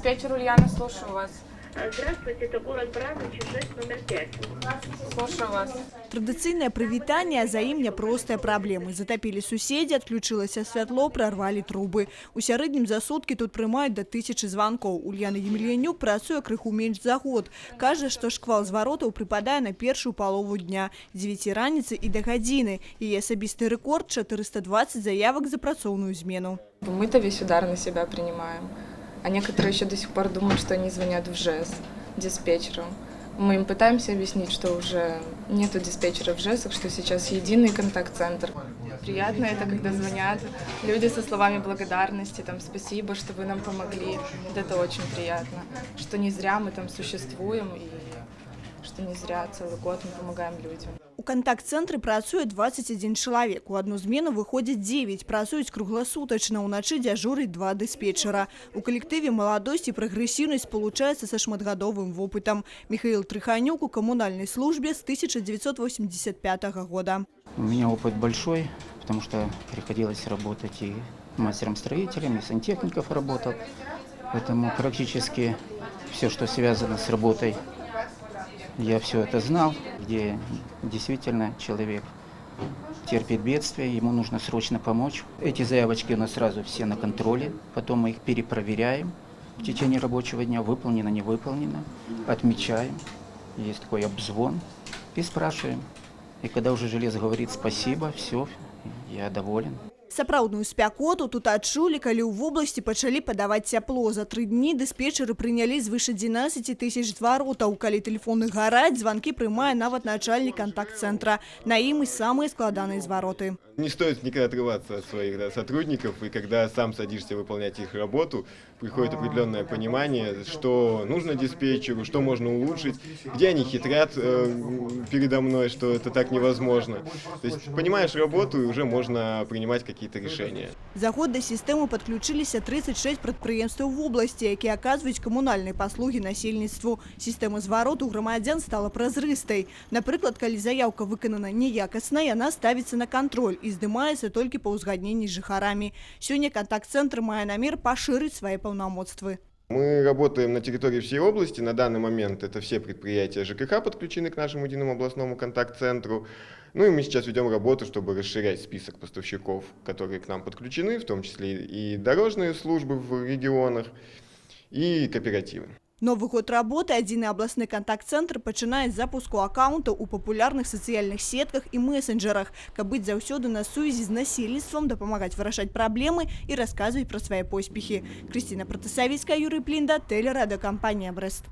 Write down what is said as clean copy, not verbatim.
Диспетчер Ульяна, слушаю вас. Здравствуйте, это город Барановичи, 6, номер 5. Слушаю вас. Традыцыйнае прывітанне, а за ім няпростыя праблемы. Затапілі суседзі, адключылася святло, прарвалі трубы. У сярэднім за суткі тут прымаюць да 1000 званкоў. Ульяна Емельянюк працуе крыху менш за год. Кажа, што шквал зваротаў прыпадае на першую палову дня, з 9 раніцы і да гадзіны. Яе асабісты рэкорд – 420 заявак за працоўную змену. Мы-то весь удар на себя принимаем. А некоторые еще до сих пор думают, что они звонят в ЖЭС диспетчерам. Мы им пытаемся объяснить, что уже нету диспетчера в ЖЭСах, что сейчас единый контакт-центр. Приятно это, когда звонят люди со словами благодарности, там, «спасибо, что вы нам помогли». Вот это очень приятно, что не зря мы там существуем и что не зря целый год мы помогаем людям. У кантакт-цэнтры працуе 21 чалавек. У адну змену выходзіць 9, працуюць кругласутачна, уначы дзяжурыць два дыспетчара. У калектыве маладосць і прагрэсіўнасць спалучаецца са шматгадовым вопытам. Міхаіл Трыханюк у камунальнай службе з 1985 года. У меня опыт большой, потому что приходилось работать и мастером-строителем, и сантехников работал. Поэтому практически все, что связано с работой, я все это знал, где действительно человек терпит бедствие, ему нужно срочно помочь. Эти заявочки у нас сразу все на контроле, потом мы их перепроверяем в течение рабочего дня, выполнено, не выполнено, отмечаем. Есть такой обзвон и спрашиваем. И когда уже жилец говорит «спасибо, все, я доволен». Сапраўдную спякоту тут адчулі, калі ў вобласці пачалі падаваць цяпло. За 3 дні дыспетчары прынялі звыш 11 тысяч зваротаў. Калі тэлефоны гараць, званкі прымае нават начальнік кантакт-цэнтра. На ім і самыя складаныя звароты. Не стоит никогда отрываться от своих, да, сотрудников, и когда сам садишься выполнять их работу, приходит определенное понимание, что нужно диспетчеру, что можно улучшить, где они хитрят передо мной, что это так невозможно. То есть понимаешь работу, и уже можно принимать какие-то решения. За год да сістэмы падключыліся 36 прадпрыемстваў вобласці, якія аказваюць камунальныя паслугі насельніцтву. Сістэма звароту грамадзян стала празрыстай. Напрыклад, калі заяўка выканана неякасна, яна ставіцца на кантроль і здымаецца толькі па ўзгадненні з жыхарамі. Сёння кантакт-цэнтр мае намер пашырыць свае паўнамоцтвы. Мы работаем на территории всей области. На данный момент это все предприятия ЖКХ подключены к нашему единому областному контакт-центру. Ну и мы сейчас ведем работу, чтобы расширять список поставщиков, которые к нам подключены, в том числе и дорожные службы в регионах, и кооперативы. Новы год работы адзіны абласны кантакт-цэнтр пачынае з запуску акаўнтаў у папулярных сацыяльных сетках і месенджерах, каб быць заўсёды на сувязі з насельніцтвам, дапамагаць вырашаць праблемы і расказваць пра свае поспехі. Крысціна Пратасавіцкая, Юрый Плінда, тэлерадыёкампанія «Брэст».